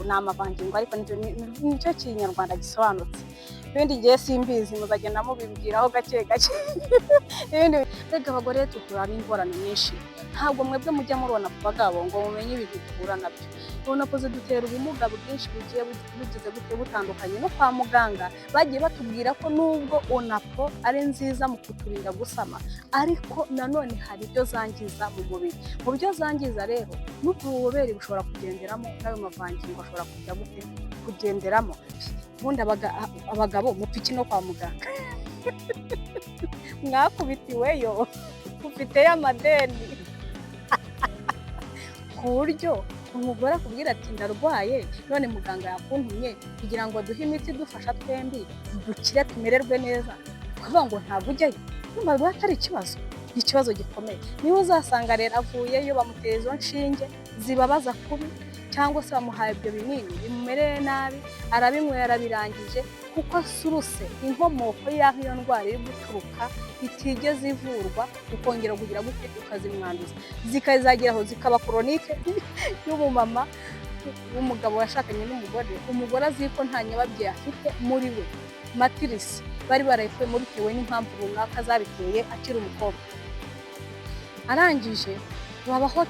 Ni amavangingo, ariko nicyo Kinyarwanda gisobanutse. Ibindi ngiye simbizi, muzagenda mubimbwiraho gake gake. Ibindi rega, abagore duhura n'ingorane nyinshi. Ntabwo mwebwe mujya murubona ku bagabo ngo mumenye ibintu duhura nabyo. Ubona ko zidutera ubumuga bwinshi bugiye bugize gute, butandukanye. No kwa muganga bagiye batubwira ko nubwo onapo ari nziza mu kuturinda gusama, ariko nanone hari ibyo zangiza mu mubiri. Mu byo zangiza rero, n'ubwo bubobere bushobora kugenderamo, n'ayo mavangingo ashobora kujya gute, kugenderamo. Ubundi abagabo mupfa iki no kwa muganga? Mwakubitiweyo, mufiteyo amadeni, ku buryo umugore akubwira ati: "Ndarwaye, none muganga yakuntumye kugira ngo duhe imiti idufasha twembi dukire, tumererwe neza," ukavuga ngo ntabwo ujyayo. Numva biba atari ikibazo, ni ikibazo gikomeye. Niba uzasanga rero avuyeyo, bamuteye izo nshinge zibabaza kubi, cyangwa se bamuhaye ibyo binini bimumereye nabi, arabinywera, arabirangije, kuko source, inkomoko y'aho iyo ndwara iri guturuka itigeze ivurwa, ukongera kugira gute, ukazimwanduza, zikazageraho zikaba chronique. Y'umumama w'umugabo washakanye n'umugore, umugore azi ko nta nyababyeyi afite muri we, matrice bari barayikuyemo bitewe n'impamvu runaka zabiteye akiri umukobwa. Arangije babaho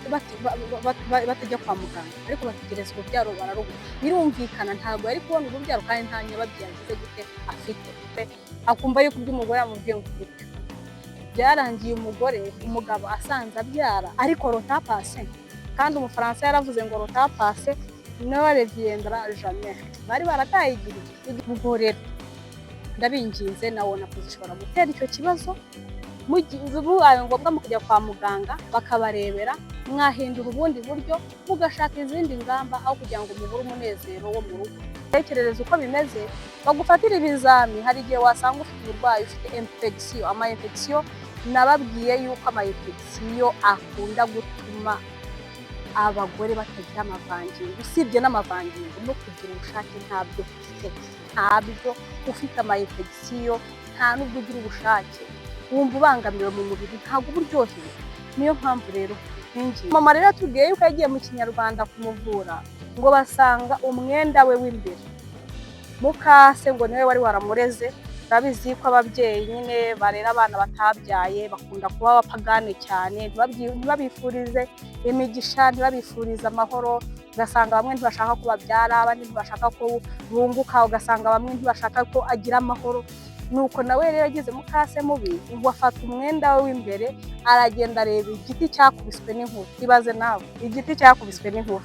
batajya kwa muganga, ariko bategereza urubyaro, bararubura. Birumvikana, ntabwo yari kubona urubyaro kandi nta nyababyeyi agize gute, afite. Akumva yuko ibyo umugore yamubwiye ngo gutyo byarangiye. Umugore, umugabo asanze abyara, ariko le temps passe. Kandi Umufaransa yaravuze ngo: "Le temps passe ne reviendra jamais." Bari barataye igihe. Ubwo rero ndabinginze, nawe zishobora gutera icyo kibazo. Bibaye ngombwa mukajya kwa muganga bakabarebera, mwahindura ubundi buryo, mugashaka izindi ngamba aho kugira ngo mubure umunezero wo mu rugo. Tekerereza uko bimeze, bagufatira ibizami. Hari igihe wasanga ufite uburwayi, ufite infection. Ama infection, nababwiye yuko ama infection akunda gutuma abagore batagira amavangingo. Usibye n'amavangingo, no kugira ubushake ntabyo ufite, ntabyo ufite. Ama infection, nta n'ubwo ugira ubushake, wumva ubangamiwe mu mubiri, ntabwo uba uryohewe. Niyo mpamvu rero nkingi mama rero yatubwiye yuko yagiye mu Kinyarwanda kumuvura, ngo basanga umwenda we w'imbere, mukase ngo niwe wari waramureze. Urabizi ko ababyeyi nyine barera abana batabyaye bakunda kuba abapagane cyane, ntibabifurize imigisha, ntibabifurize amahoro. Ugasanga bamwe ntibashaka ko babyara, abandi ntibashaka ko bunguka, ugasanga bamwe ntibashaka ko agira amahoro. Nuko nawe rero yagize mukase mubi, ngo afata umwenda we w'imbere, aragenda areba igiti cyakubiswe n'inkuba. Ibaze nawe, igiti cyakubiswe n'inkuba,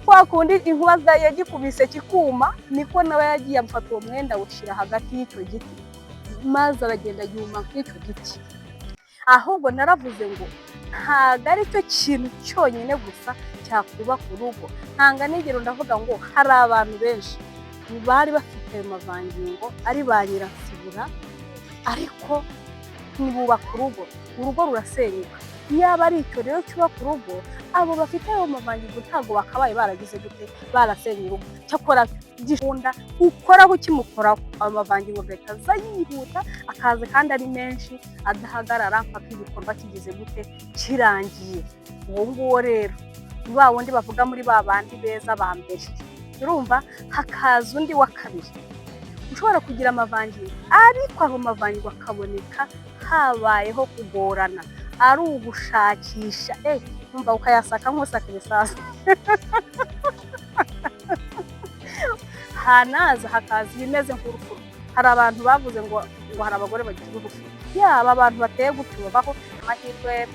kwa kundi inkuba yagikubise kikuma, niko nawe yagiye amufata uwo mwenda, awushyira hagati y'icyo giti, maze aragenda yuma nk'icyo giti. Ahubwo naravuze ngo ntabwo ari cyo kintu cyonyine gusa cyakubaka urugo. Ntanga n'ingero, ndavuga ngo hari abantu benshi bari bafite ayo mavangingo ari ba nyirasibura, ariko ntibubaka urugo, urugo rurasenyuka. Yaba ari icyo rero cyubaka urugo, abo bafite ayo mavangingo ntabwo bakabaye baragize gute, barasenye urugo. Cyakora gikunda ukoraho, ukimukoraho, ayo mavangingo agahita aza yihuta, akaza kandi ari menshi, adahagarara mpaka igikorwa kigize gute, kirangiye. Uwo nguwo rero ni wa wundi bavuga muri ba bandi beza ba mbere. Urumva, hakaza undi wa kabiri ushobora kugira amavangingo, ariko ayo mavangingo akaboneka habayeho kugorana, ari ugushakisha, numva ukayasaka nk'usaka ibisasu. Hanaza hakaza ibimeze nk'urufuro. Hari abantu bavuze ngo hari abagore bagira urufuro. Yaba abantu bateye gutyo babaho amahirwe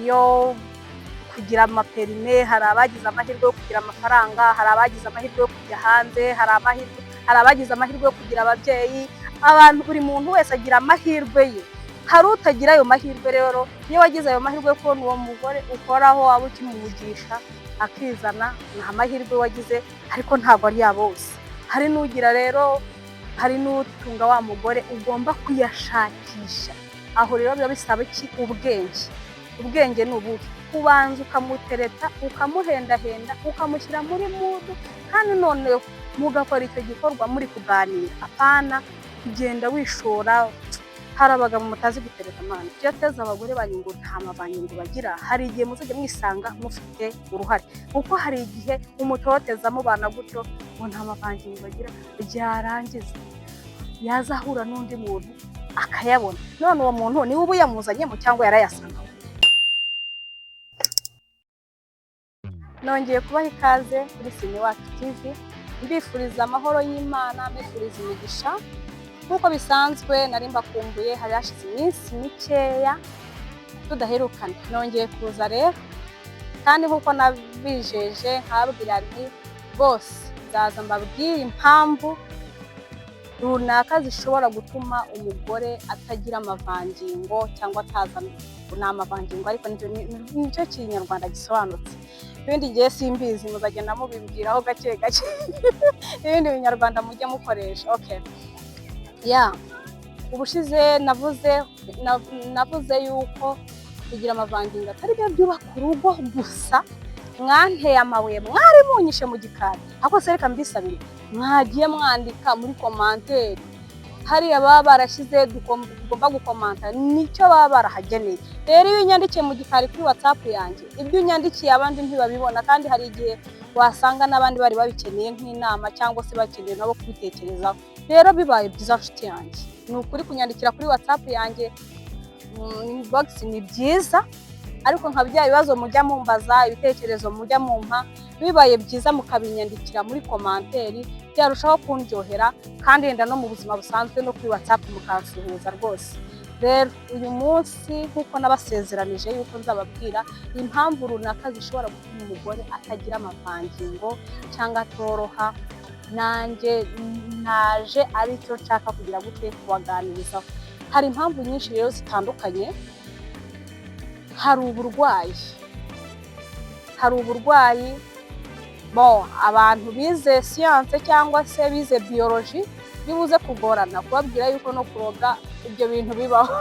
yo kugira amaperime, hari abagize amahirwe yo kugira amafaranga, hari abagize amahirwe yo kujya hanze, hari abagize amahirwe yo kugira ababyeyi. Abantu, buri muntu wese agira amahirwe ye. Hari utagira ayo mahirwe. Rero iyo wagize ayo mahirwe yo kubona uwo mugore ukoraho, waba ukimuvugisha akizana, ni amahirwe wagize, ariko ntabwo ari ya bose. Hari n'ugira rero, hari n'utunga wa mugore ugomba kuyashakisha. Aho rero biba bisaba iki? Ubwenge. Ubwenge ni ubuhe? Kubanza ukamutereta, ukamuhendahenda, ukamushyira muri mood, kandi noneho mugakora icyo gikorwa muri kuganira, apana kugenda wishora. Hari abagabo mutazi gutereta amana. Iyo ateza abagore banyu ngo nta mavangingo bagira, hari igihe muzajya mwisanga mufite uruhare, kuko hari igihe umutoteza mubana gutyo ngo nta mavangingo bagira, byarangiza yazahura n'undi muntu akayabona. None uwo muntu niwe uba uyamuzanyemo cyangwa yarayasanga? Nongeye kubaha ikaze kuri Sine Wacu TV, mbifuriza amahoro y'Imana, mbifuriza imigisha. Nk'uko bisanzwe, nari mbakumbuye, hari hashize iminsi mikeya tudaherukana. Nongeye kuza rero, kandi nk'uko nabijeje nkababwira nti rwose nzaza mbabwire impamvu runaka zishobora gutuma umugore atagira amavangingo cyangwa ataza. Ni amavangingo, ariko nicyo Kinyarwanda gisobanutse. Ibindi ngiye simbizi, muzagenda mubibwiraho gake gake ibindi Binyarwanda mujye mukoresha. Okay, ya ubushize navuze yuko kugira amavangingo atari byo byubaka urugo gusa. Mwanteye amabuye, mwari munyishe mu gikari. Ariko se reka mbisabire, mwagiye mwandika muri commentaire hariya baba barashyize tugomba gukomanta, nicyo baba barahageneye. Rero iyo unyandikiye mu gikari kuri WhatsApp yanjye, ibyo unyandikiye abandi ntibabibona, kandi hari igihe wasanga n'abandi bari babikeneye nk'inama cyangwa se bakeneye nabo kubitekerezaho. Rero bibaye byiza, nshuti yanjye, ni ukuri kunyandikira kuri WhatsApp yanjye inbox ni byiza, ariko nka bya bibazo mujya mumbaza, ibitekerezo mujya mumpa, bibaye byiza mukabinyandikira muri commentaire, byarushaho kundyohera. Kandi yenda no mu buzima busanzwe no kuri WhatsApp mukansuhuza rwose. Rero uyu munsi, nk'uko nabasezeranije yuko nzababwira impamvu runaka zishobora gutuma umugore atagira amavangingo cyangwa atoroha, nanjye naje aricyo nshaka kugira gute kubaganirizaho. Hari impamvu nyinshi rero zitandukanye. Hari uburwayi, hari uburwayi bo abantu bize siyanse cyangwa se bize biyoloji bibuze kugorana kubabwira yuko no kuroga ibyo bintu bibaho.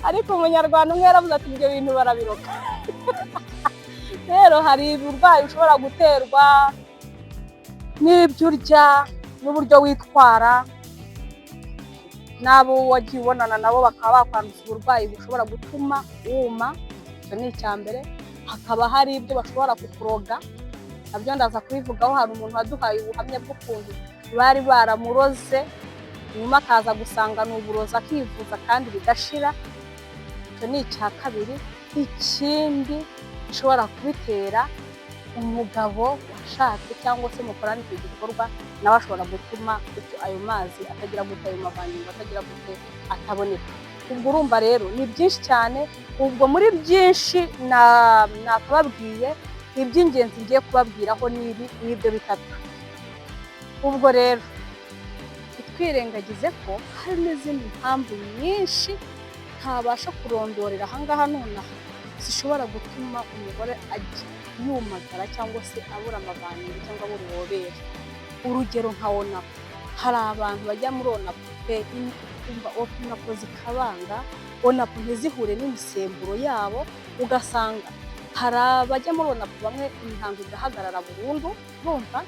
Ariko Umunyarwanda umwe yaravuze ati: "Ibyo bintu barabiroga." Rero hari uburwayi ushobora guterwa n'ibyo urya n'uburyo witwara n'abo wagiye ubonana nabo, bakaba bakwanduza uburwayi bushobora gutuma wuma. Icyo ni icya mbere. Hakaba hari ibyo bashobora kukuroga, nabyo ndaza kubivugaho. Hari umuntu waduhaye ubuhamya bw'ukuntu bari baramuroze, nyuma akaza gusanga ni uburozi, akivuza kandi bigashira. Icyo ni icya kabiri. Ikindi gishobora kubitera, umugabo washatse cyangwa se mukorana icyo gikorwa nawe ashobora gutuma ayo mazi atagira gute, ayo mavangingo atagira gute, ataboneka. Ubwo urumva rero ni byinshi cyane. Ubwo muri byinshi nakababwiye, iby'ingenzi ngiye kubabwiraho ni ibi, n'ibyo bitatu. Ubwo rero ntitwirengagize ko hari n'izindi mpamvu nyinshi ntabasha kurondorera ahangaha nonaha zishobora gutuma umugore yumagara cyangwa se abura amavangingo cyangwa abura ububobere. Urugero nka onapo. Hari abantu bajya muri onapo pe, onapo zikabanga, onapo ntizihure n'imisemburo yabo. Ugasanga hari abajya muri onapo bamwe imihango igahagarara burundu, bumva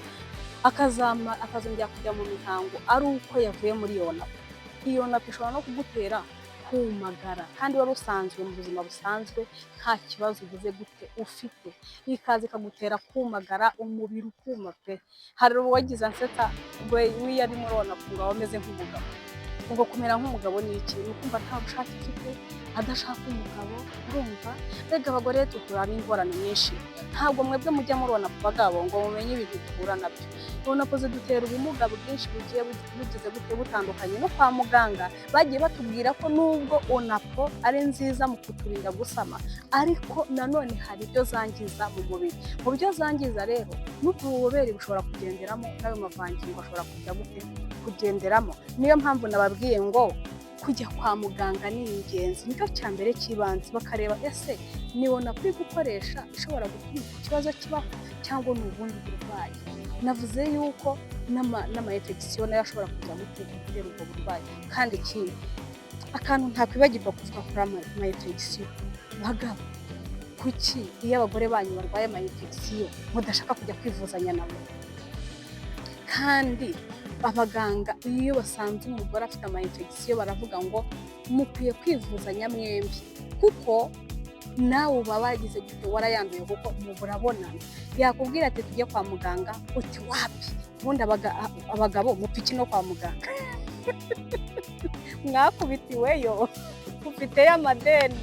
akazongera kujya mu mihango ari uko yavuye muri iyo onapo. Iyo onapo ishobora no kugutera kumagara kandi wari usanzwe mu buzima busanzwe nta kibazo ugize gute ufite, ikaza ikagutera kumagara, umubiri ukuma pe. Hari uwagize ansetsa ngo iyo ari muri onapo ngo aba ameze nk'umugabo. Ubwo kumera nk'umugabo ni iki? Ni ukumva nta bushake ufite, adashaka umugabo. Urumva mbega abagore duhura n'ingorane nyinshi. Ntabwo mwebwe mujya muri onapo, bagabo, ngo mumenye ibintu duhura nabyo. Onapo zidutera ubumuga bwinshi bugiye bugize gute, butandukanye. No kwa muganga bagiye batubwira ko nubwo onapo ari nziza mu kuturinda gusama, ariko nanone hari ibyo zangiza mu mubiri. Mu byo zangiza rero, n'ubwo bubobere bushobora kugenderamo, n'ayo mavangingo ashobora kujya gute, kugenderamo. Niyo mpamvu nababwiye ngo kujya kwa muganga ni ingenzi, nicyo cya mbere cy'ibanze, bakareba ese ni onapo uri gukoresha ishobora gutuma icyo kibazo kibaho cyangwa ni ubundi burwayi. Navuze yuko n'ama infection nayo ashobora kujya gute, gutera ubwo burwayi. Kandi ikindi akantu ntakwibagirwa kuvuga kuri ama infection, bagabo, kuki iyo abagore banyu barwaye ama infection mudashaka kujya kwivuzanya nabo? Kandi Abaganga iyo basanze umugore afite ama infection, baravuga ngo mukwiye kwivuzanya mwembi, kuko nawe uba wagize gute? Warayanduye, kuko murabonana. Yakubwira ati tujye kwa muganga, uti wapi. Ubundi abagabo mupfa iki no kwa muganga? Mwakubitiweyo, ufiteyo amadeni,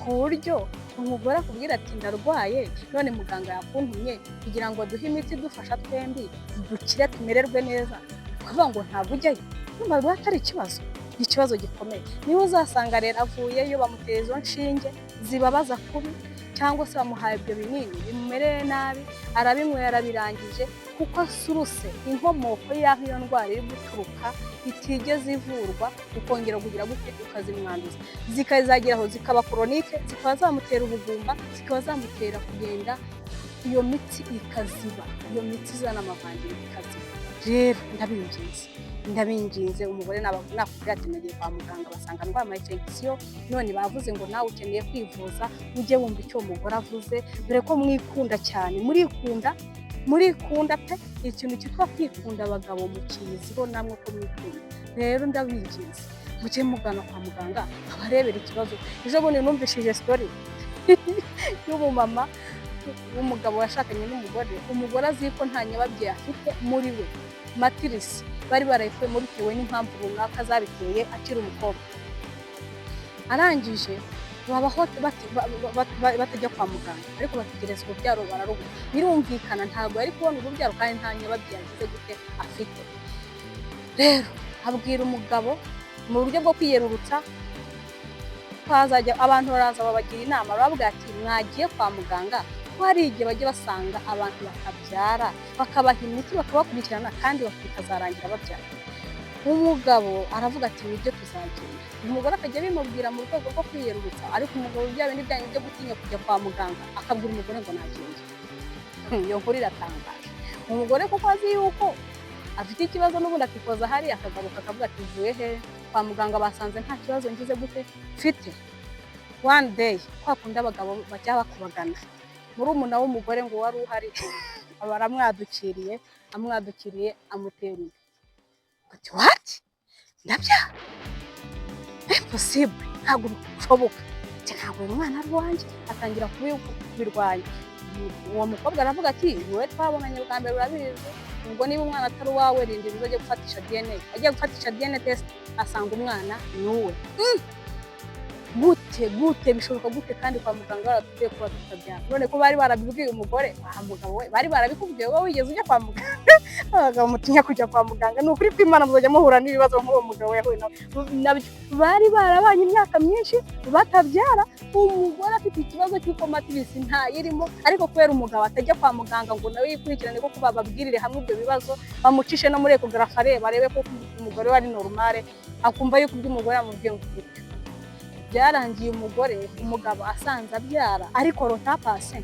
ku buryo umugore akubwira ati ndarwaye, none muganga yakuntumye kugira ngo aduhe imiti idufasha twembi dukire, tumererwe neza, ukavuga ngo ntabwo ujyayo. Numva biba atari ikibazo, ni ikibazo gikomeye. Niba uzasanga rero avuyeyo, bamuteye izo nshinge zibabaza kubi, cyangwa se bamuhaye ibyo binini bimumereye nabi, arabinyweye, arabirangije, kuko source, inkomoko y'aho iyo ndwara iri guturuka itigeze ivurwa, ukongera kugira gute? Ukazimwanduza, zikazageraho zikaba chronique, zikaba zamutera ubugumba, zikaba zamutera kugenda iyo mitsi ikaziba, iyo mitsi izana amavangingo ikaziba. Rero ndabinginze, ndabinginze, umugore nakubwira ati nagiye kwa muganga basanga ndwaye ama infection, none bavuze ngo nawe ukeneye kwivuza, ujye wumva icyo uwo mugore avuze, dore ko mwikunda cyane. Murikunda, murikunda pe. Ikintu cyitwa kwikunda abagabo mukiziho namwe ko mwikunda. Rero ndabinginze, mujye mugana kwa muganga abarebera ikibazo. Ejo bundi numvishije story y'umumama w'umugabo washakanye n'umugore. Umugore azi ko nta nyababyeyi afite muri we, matrice bari barayikuyemo bitewe n'impamvu runaka zabiteye akiri umukobwa. Arangije babaho batajya kwa muganga, ariko bategereza urubyaro bararubura. Birumvikana, ntabwo yari kubona urubyaro kandi nta nyababyeyi agize gute? Afite. Rero abwira umugabo mu buryo bwo kwiyerurutsa ko hazajya abantu baraza babagira inama, baravuga ati mwagiye kwa muganga, ko hari igihe bajya basanga abantu bakabyara, bakabaha imiti, bakabakurikirana, kandi bikazarangira babyara. Umugabo aravuga ati nibyo, tuzagenda. Umugore akajya abimubwira mu rwego rwo kwiyerurutsa, ariko umugabo bya bindi byanyu byo gutinya kujya kwa muganga, akabwira umugore ngo nagende. Iyo nkuru iratangaje. Umugore kuko azi yuko afite ikibazo n'ubundi, akikoza hariya, akagaruka akavuga ati mvuye he? Kwa muganga basanze nta kibazo ngize gute? Mfite. One day, kwa kundi abagabo bajya bakubagana, murumuna w'umugore ngo wari uhari aba aramwadukiriye, amwadukiriye amutera inda. Ati what? Ndabyara? Impossible, ntabwo bishoboka, ntabwo uyu mwana ari uwanjye. Atangira kubirwanya. Uwo mukobwa aravuga ati wowe twabonanye bwa mbere urabizi, ubwo niba umwana atari uwawe, rindira uzajye gufatisha DNA. Agiye gufatisha DNA test, asanga umwana ni uwe. Gute? Gute bishoboka gute kandi kwa muganga baratubwiye ko tutabyara? None ko bari barabibwiye umugore wa mugabo we, bari barabikubwiye, wowe wigeze ujya kwa muganga? Abagabo mutinya kujya kwa muganga, ni ukuri kw'Imana muzajya muhura n'ibibazo nk'uwo mugabo yahuye nabyo. Bari barabanye imyaka myinshi batabyara, umugore afite ikibazo cy'uko matrice ntayirimo, ariko kubera umugabo atajya kwa muganga ngo nawe yikurikirane, ko bababwirire hamwe ibyo bibazo, bamucishe no muri échographie areba, arebe ko umugore we ari normal, akumva yuko ibyo umugore yamubwiye ngo ibyo byarangiye. Umugore, umugabo asanze abyara, ariko le temps passe,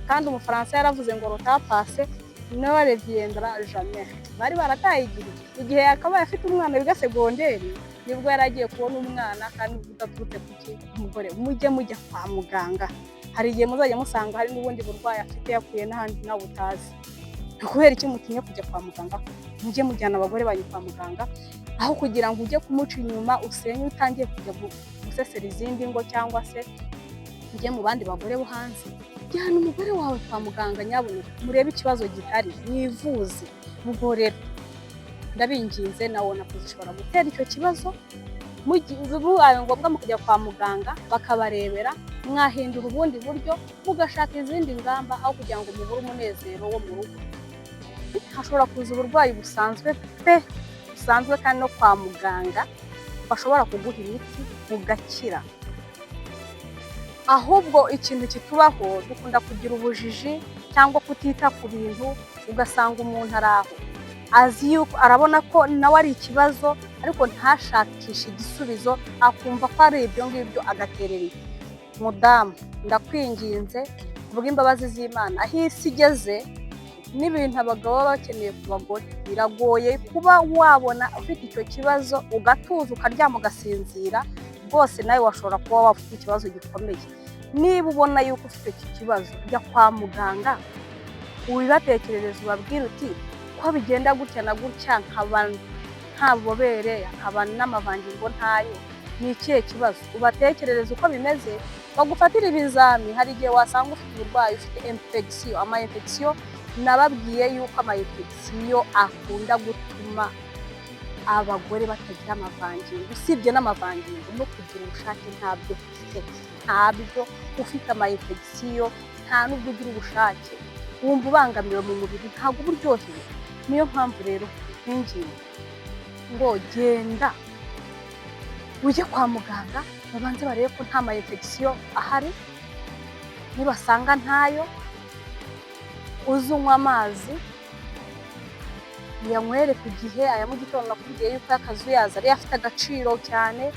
kandi Umufaransa yaravuze ngo le temps passe ne reviendra jamais. Bari barataye igihe. Igihe yakabaye afite umwana wiga secondaire, nibwo yari agiye kubona umwana, kandi udaturutse ku ki? Umugore. Mujye mujya kwa muganga, hari igihe muzajya musanga hari n'ubundi burwayi afite yakuye n'ahandi nawe utazi. Ni kubera iki mutinya kujya kwa muganga? Mujye mujyana abagore banyu kwa muganga, aho kugira ngo ujye kumuca inyuma, usenye, utangiye kujya gusesera izindi ngo, cyangwa se ujye mu bandi bagore bo hanze. Jyana umugore wawe kwa muganga nyabuneka, murebe ikibazo gihari, mwivuze. Ubwo rero ndabinginze, nawe zishobora gutera icyo kibazo. Bibaye ngombwa mukajya kwa muganga bakabarebera, mwahindura ubundi buryo, mugashaka izindi ngamba, aho kugira ngo mubure umunezero wo mu rugo. Hashobora kuza uburwayi busanzwe pe, busanzwe, kandi no kwa muganga bashobora kuguha imiti ugakira. Ahubwo ikintu kitubaho, dukunda kugira ubujiji cyangwa kutita ku bintu, ugasanga umuntu ari aho azi yuko arabona ko nawe ari ikibazo, ariko ntashakishe igisubizo, akumva ko ari ibyo ngibyo, agaterera iyo. Mudamu, ndakwinginze kubw'imbabazi z'Imana, aho isi igeze n'ibintu abagabo baba bakeneye ku bagore, biragoye kuba wabona ufite icyo kibazo ugatuza, ukaryama, ugasinzira rwose. Nawe washobora kuba waba ufite ikibazo gikomeye. Niba ubona yuko ufite iki kibazo, jya kwa muganga ubibatekerereze, ubabwire uti Ko bigenda gutya na gutya, nkaba nta bubobere, akaba n'amavangingo ntayo, ni ikihe kibazo? Ubatekerereza uko bimeze, bagufatira ibizami. Hari igihe wasanga ufite uburwayi, ufite infection. Ama infection, nababwiye yuko ama infection akunda gutuma abagore batagira amavangingo. Usibye n'amavangingo, no kugira ubushake ntabyo ufite, ntabyo ufite. Ama infection, nta n'ubwo ugira ubushake, wumva ubangamiwe mu mubiri, ntabwo uba uryohewe. Niyo mpamvu rero nkwinginga ngo genda ujye kwa muganga, babanze barebe ko nta ma infection ahari. Nibasanga ntayo, uze unywa amazi, uyanywere ku gihe. Aya mu gitondo nakubwiye yuko y'akazuyaza ariyo afite agaciro cyane.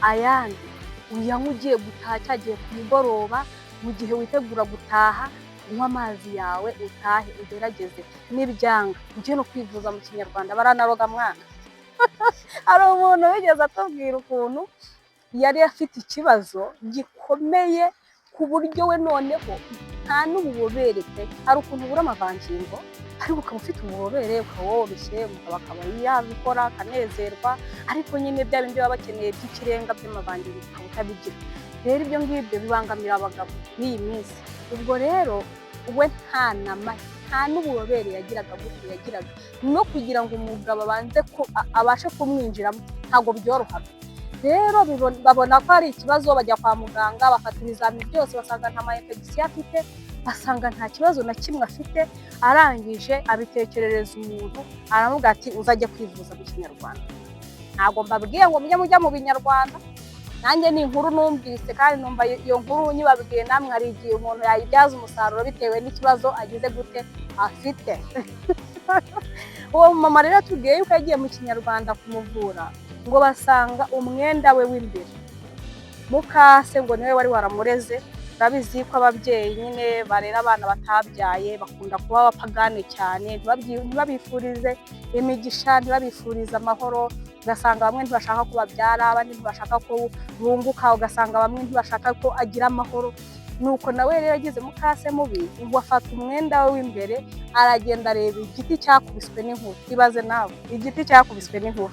Ayandi uyanywa ugiye gutaha, cyagiye ku mugoroba, mu gihe witegura gutaha, unywa amazi yawe utahe, ugerageze. Nibyanga, ujye no kwivuza mu kinyarwanda, baranaroga mwana. Hari umuntu wigeze atubwira ukuntu yari afite ikibazo gikomeye, ku buryo we noneho nta n'ububobere pe. Hari ukuntu ubura amavangingo ariko ukaba ufite ububobere, ukaba woroshye, umugabo akaba yabikora akanezerwa, ariko nyine bya bindi baba bakeneye by'ikirenga by'amavangingo ukaba utabigira. Rero ibyo ngibyo bibangamira abagabo n'iyi minsi. Ubwo rero we nta na nta n'ububobere yagiraga gutyo yagiraga, no kugira ngo umugabo abanze ko abashe kumwinjiramo ntabwo byorohaga. Rero babona ko hari ikibazo, bajya kwa muganga, bafata ibizamini byose, basanga nta ma infection afite, basanga nta kibazo na kimwe afite. Arangije abitekerereza umuntu, aramubwira ati: "Uzajye kwivuza mu kinyarwanda." Ntabwo mbabwiye ngo mujye mujya mu binyarwanda, nanjye ni inkuru numvise, kandi numva iyo nkuru nyibabwiye, namwe hari igihe umuntu yayibyaza umusaruro bitewe n'ikibazo agize gute afite. Uwo mama rero atubwiye yuko yagiye mu kinyarwanda kumuvura, ngo basanga umwenda we w'imbere, mukase ngo niwe wari waramureze. Urabizi ko ababyeyi nyine barera abana batabyaye bakunda kuba abapagane cyane, ntibabifurize imigisha, ntibabifurize amahoro. Ugasanga bamwe ntibashaka ko babyara, abandi ntibashaka ko bunguka, ugasanga bamwe ntibashaka ko agira amahoro. Nuko nawe rero yagize mukase mubi, ngo afata umwenda we w'imbere, aragenda areba igiti cyakubiswe n'inkuba. Ibaze nawe, igiti cyakubiswe n'inkuba,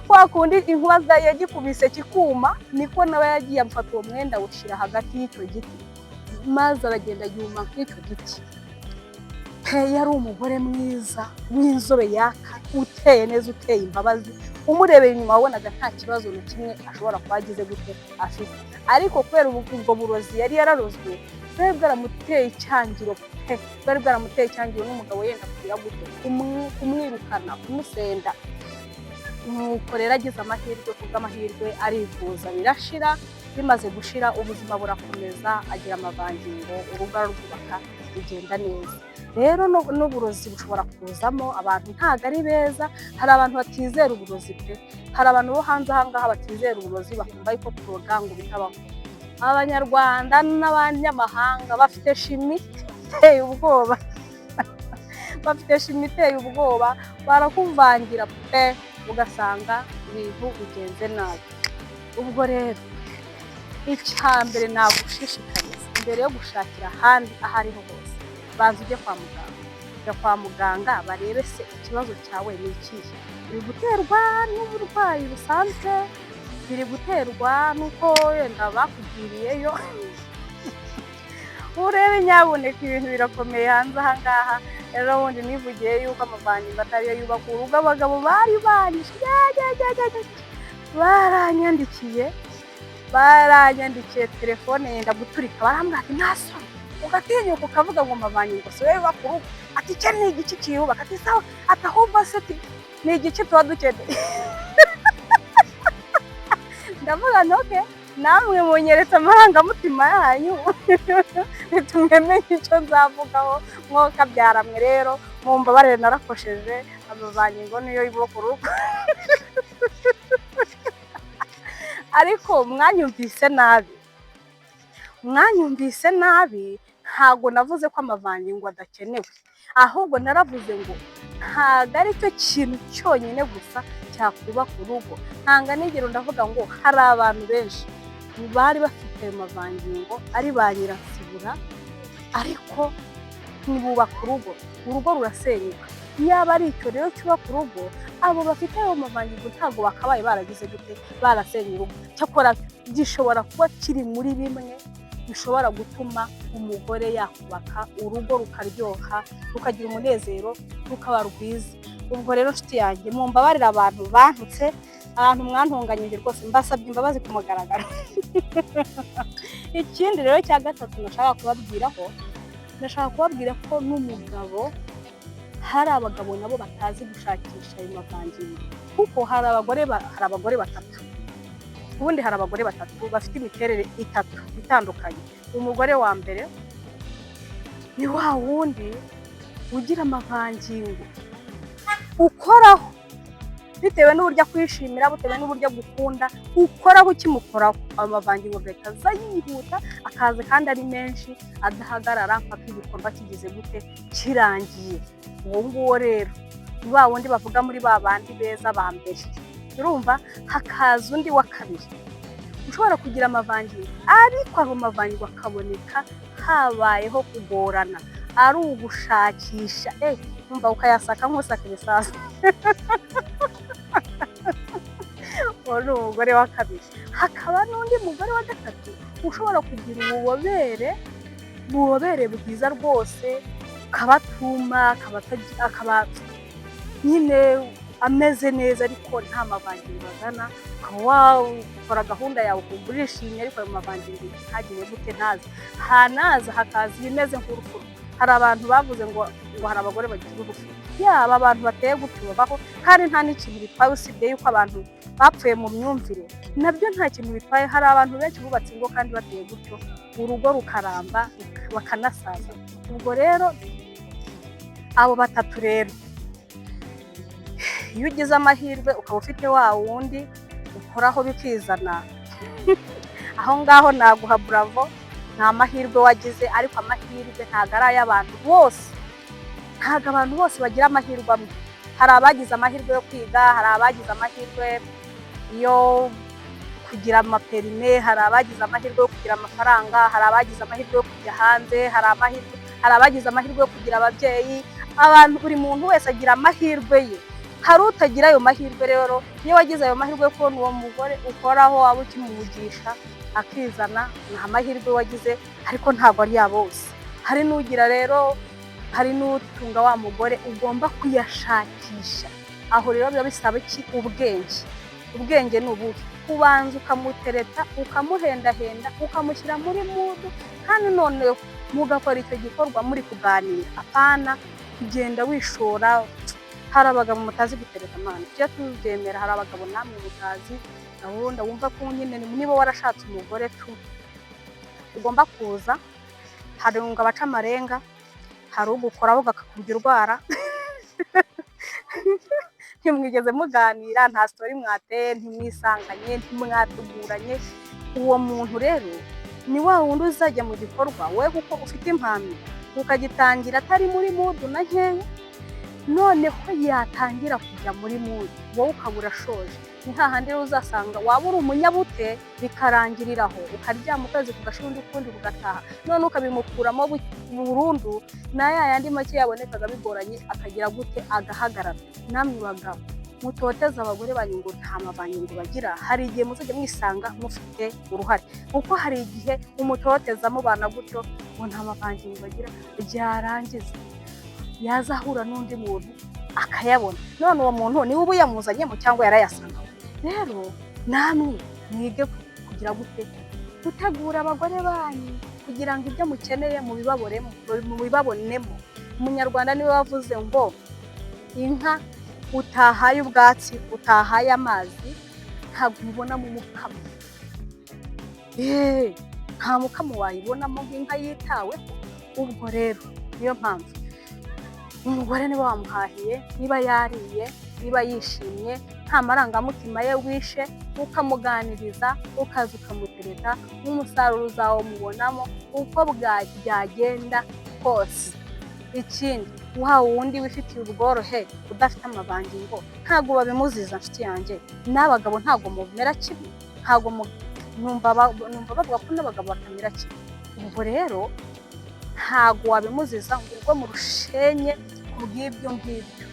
kwa kundi inkuba yagikubise kikuma, niko nawe yagiye amufata uwo mwenda awushyira hagati y'icyo giti, maze aragenda yuma nk'icyo giti pe. Yari umugore mwiza w'inzobe yaka, uteye neza, uteye imbabazi. Umurebeye inyuma wabonaga nta kibazo na kimwe ashobora kuba agize gute afite, ariko kubera ubwo burozi yari yararozwe, bwari bwaramuteye icyangiro pe, bwari bwaramuteye icyangiro n'umugabo yenda kugira gute, kumwirukana, kumusenda. Nuko rero agize amahirwe, kubw'amahirwe arivuza birashira. Bimaze gushira, ubuzima burakomeza, agira amavangingo, urugo ararwubaka, bigenda neza. Rero n'uburozi bushobora kuzamo. Abantu ntabwo ari beza, hari abantu batizera uburozi pe. Hari abantu bo hanze aha ngaha batizera uburozi, bakumva yuko kuroga ngo bitabaho. Abanyarwanda n'abanyamahanga bafite chimie iteye ubwoba, bafite chimie iteye ubwoba, barakuvangira pe, ugasanga ibintu bigenze nabi. Ubwo rero icya mbere nagushishikariza, mbere yo gushakira ahandi aho ariho hose, banza ujye kwa muganga. Jya kwa muganga barebe se ikibazo cyawe ni ikihe. Biri guterwa n'uburwayi busanzwe, biri guterwa n'uko wenda bakugiriyeyo? Urebe nyabuneka, ibintu birakomeye hanze aha ngaha. Rero ubundi nivugiye yuko amavangingo atariyo yubaka urugo. Abagabo bari banyishe, baranyandikiye, baranyandikiye, telefone yenda guturika. Barambwira ati: "Nta soni, ugatinyuka ukavuga ngo amavangingo si yo yubaka urugo?" Ati: "Icyo ni igiki kiyubaka?" Ati: "Sawa." Ati: "Ahubwo se ni igiki tuba dukeneye?" Ndavuga nti: "Okay, namwe munyeretse amarangamutima yanyu, bitumye icyo nzavugaho." Mwokabyara mwe rero mumbabarire, narakosheje. Amavangingo niyo yubaka urugo, ariko mwanyumvise nabi, mwanyumvise nabi. Ntabwo navuze ko amavangingo adakenewe, ahubwo naravuze ngo ntabwo ari cyo kintu cyonyine gusa cyakubaka urugo. Ntanga n'ingero, ndavuga ngo hari abantu benshi bari bafite ayo mavangingo ari ba nyiransibura, ariko Ntibubaka urugo, urugo rurasenyuka. Yaba ari icyo rero cyubaka urugo, abo bafite ayo mavangingo ntabwo bakabaye baragize gute, barasenye urugo. Cyakora gishobora kuba kiri muri bimwe bishobora gutuma umugore yakubaka urugo rukaryoha, rukagira umunezero, rukaba rwiza. Ubwo rero nshuti yanjye, mumbabarire abantu bantutse, abantu mwantunganyije, rwose mbasabye imbabazi ku mugaragaro. Ikindi rero cya gatatu nashaka kubabwiraho, ndashaka kubabwira ko n'umugabo, hari abagabo nabo batazi gushakisha ayo mavangingo, kuko hari abagore batatu. Ubundi hari abagore batatu bafite imiterere itatu itandukanye. Umugore wa mbere ni wa wundi ugira amavangingo ukoraho bitewe n'uburyo akwishimira, bitewe n'uburyo agukunda. Ukoraho, ukimukoraho, ayo mavangingo agahita aza yihuta, akaza kandi ari menshi, adahagarara mpaka igikorwa kigize gute, kirangiye. Uwo nguwo rero ni wa wundi bavuga muri ba bandi beza ba mbere. Urumva, hakaza undi wa kabiri ushobora kugira amavangingo, ariko ayo mavangingo akaboneka habayeho kugorana, ari ugushakisha, umva, ukayasaka nk'usaka ibisasu. Uwo ni umugore wa kabiri. Hakaba n'undi mugore wa gatatu ushobora kugira ububobere bwiza rwose, kabatuma akaba nyine ameze neza, ariko nta mavangingo azana. Ukaba wakora gahunda yawe ukumva urishimye, ariko ayo mavangingo ntagire gute, ntaze. Hanaza hakaza ibimeze nk'urufuro. Hari abantu bavuze ngo hari abagore bagira urufuro. Yaba abantu bateye gutyo babaho, kandi nta n'ikintu bitwaye, usibye yuko abantu bapfuye mu myumvire. Nabyo nta kintu bitwaye. Hari abantu benshi bubatse ingo kandi bateye gutyo, urugo rukaramba, bakanasaza. Ubwo rero abo batatu rero, iyo ugize amahirwe ukaba ufite wa wundi ukoraho bikizana, aho ngaho naguha bravo, ni amahirwe wagize. Ariko amahirwe ntabwo ari ay'abantu bose, ntabwo abantu bose bagira amahirwe amwe. Hari abagize amahirwe yo kwiga, hari abagize amahirwe yo kugira amaperime, hari abagize amahirwe yo kugira amafaranga, hari abagize amahirwe yo kujya hanze, hari abagize amahirwe yo kugira ababyeyi. Abantu, buri muntu wese agira amahirwe ye. Hari utagira ayo mahirwe. Rero iyo wagize ayo mahirwe yo kubona uwo mugore ukoraho, waba ukimuvugisha akizana, ni amahirwe wagize, ariko ntabwo ari ya bose. Hari n'ugira rero, hari n'utunga wa mugore ugomba kuyashakisha. Aho rero biba bisaba iki? Ubwenge. Ubwenge ni ubuhe? Kubanza ukamutereta, ukamuhendahenda, ukamushyira muri mood, kandi noneho mugakora icyo gikorwa muri kuganira, apana kugenda wishora. Hari abagabo mutazi gutereta amana, tujya tubyemera. Hari abagabo namwe mutazi gahunda, wumva ko nyine niba warashatse umugore tu ugomba kuza. Hari ngo abaca amarenga, hari ugukoraho akakubya urwara, ntimwigeze muganira, nta story mwateye, ntimwisanganye, ntimwateguranye. Uwo muntu rero ni wa wundi uzajya mu gikorwa we kuko ufite impamyi, ukagitangira atari muri mood na nkeya. Noneho yatangira kujya muri mood, wowe ukaba urashoje. Ni hahandi rero uzasanga waba uri umunyabute bikarangirira aho, ukaryama ukwezi kugashira, undi ukundi kugataha, none ukabimukuramo burundu, na ya yandi make yabonekaga bigoranye akagira gute, agahagarara. Namwe bagabo mutoteza abagore banyu ngo nta mavangingo bagira, hari igihe muzajya mwisanga mufite uruhare, kuko hari igihe umutoteza mubana gutyo ngo nta mavangingo bagira, byarangiza yaza ahura n'undi muntu akayabona. None uwo muntu niwe uba uyamuzanyemo cyangwa yarayasanga? Rero namwe mwige kugira gute, gutegura abagore banyu kugira ngo ibyo mukeneye mubibabonemo. Umunyarwanda niwe wavuze ngo inka utahaye ubwatsi, utahaye amazi, ntabwo uyibonamo umukamo. Nta mukamo wayibonamo nk'inka yitaweho. Ubwo rero niyo mpamvu umugore niba wamuhahiye, niba yariye, niba yishimye, nta marangamutima ye wishe, ukamuganiriza, ukaza ukamutereta, umusaruro uzawumubonamo uko byagenda kose. Ikindi, wa wundi wifitiye ubworohe udafite amavangingo, ntabwo babimuziza, nshuti yanjye. N'abagabo ntabwo mumera kimwe, ntabwo numva bavuga ko n'abagabo batamera kimwe. Ubwo rero Ntago wabimuziza ngo ubwo murushenye ku bw'ibyo ngibyo.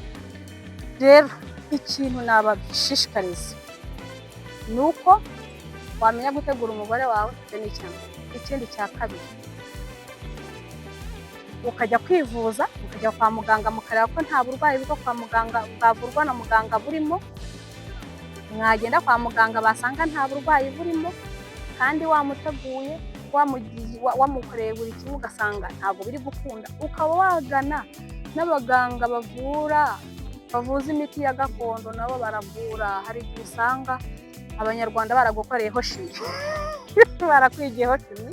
Rero ikintu nabashishikariza ni uko wamenya gutegura umugore wawe. Icyo ni icya mbere. Ikindi cya kabiri, ukajya kwivuza, ukajya kwa muganga, mukareba ko nta burwayi bwo kwa muganga bwavurwa na muganga burimo. Mwagenda kwa muganga, basanga nta burwayi burimo kandi wamuteguye, wamukoreye buri kimwe, ugasanga ntabwo biri gukunda, ukaba wagana n'abaganga bavura, bavuza imiti ya gakondo, nabo baravura. Hari igihe usanga Abanyarwanda baragukoreyeho chimie, barakwigiyeho chimie,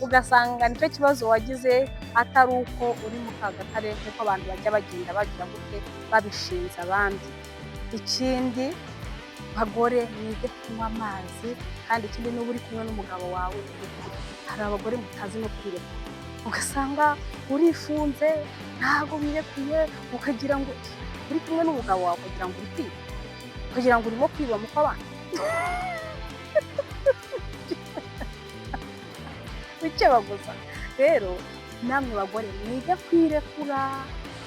ugasanga nicyo kibazo wagize, atari uko uri mu kagatare nk'uko abantu bajya bagenda bagira gute, babishinze abandi. Ikindi, bagore, mwige kunywa amazi. Kandi ikindi, niba uri kumwe n'umugabo wawe, urekure. Hari abagore mutazi no kwirekura, ugasanga urifunze, ntabwo wirekuye, ukagira ngo uri kumwe n'umugabo wawe, ukagira ngo uri kwiba, ukagira ngo urimo kwiba mu kw'abandi wikebaguza. Rero namwe bagore, mwige kwirekura,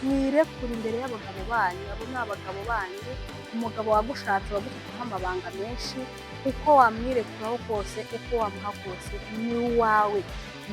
mwirekure imbere y'abagabo banyu. Abo ni abagabo banyu. Umugabo wagushatse wagufiteho amabanga menshi. Uko wamwirekuraho kose, uko wamuha kose, ni uwawe,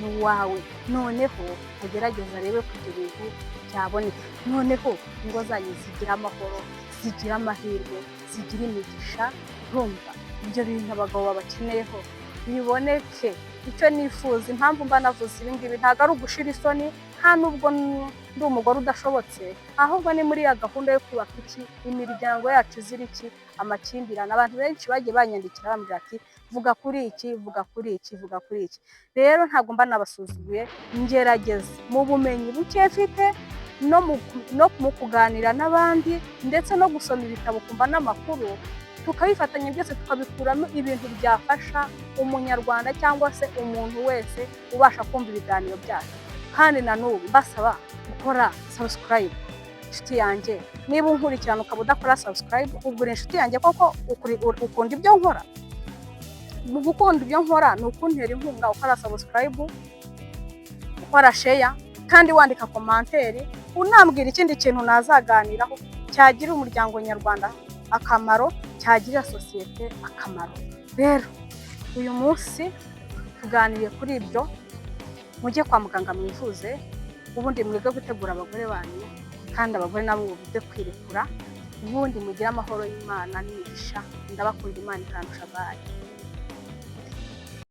ni uwawe. Noneho agerageze arebe ko ibyo bintu byaboneka, noneho ingo zanyu zigira amahoro, zigira amahirwe, zigira imigisha. Urumva ibyo bintu abagabo babakeneyeho biboneke. Icyo nifuza, impamvu mba navuze ibi ngibi, ntabwo ari ugushira isoni, nta nubwo ndi umugore udashobotse, ahubwo ni muri ya gahunda yo kubaka iki, imiryango yacu izira iki, amakimbirane. Abantu benshi bagiye banyandikira bambwira ati: "Vuga kuri iki, vuga kuri iki, vuga kuri iki." Rero ntabwo mba nabasuzuguye, ngerageza mu bumenyi buke mfite no mu kuganira n'abandi, ndetse no gusoma ibitabo, kumva n'amakuru, tukabifatanya byose, tukabikuramo ibintu byafasha Umunyarwanda cyangwa se umuntu wese ubasha kumva ibiganiro byacu. Kandi na n'ubu mbasaba gukora subscribe. Inshuti yanjye, niba unkurikirana ukaba udakora subscribe, ubwo uri inshuti yanjye koko ukunda ibyo nkora? Mu gukunda ibyo nkora ni ukuntera inkunga ukora subscribe, ukora share, kandi wandika commentaire, unambwira ikindi kintu nazaganiraho cyagirira umuryango nyarwanda akamaro, cyagirira sosiyete akamaro. Rero uyu munsi tuganiriye kuri ibyo. Mujye kwa muganga mwivuze, ubundi mwige gutegura abagore banyu, kandi abagore nabo bige kwirekura, ubundi mugire amahoro y'Imana n'imigisha. Ndabakunda, Imana ikandusha. Bye.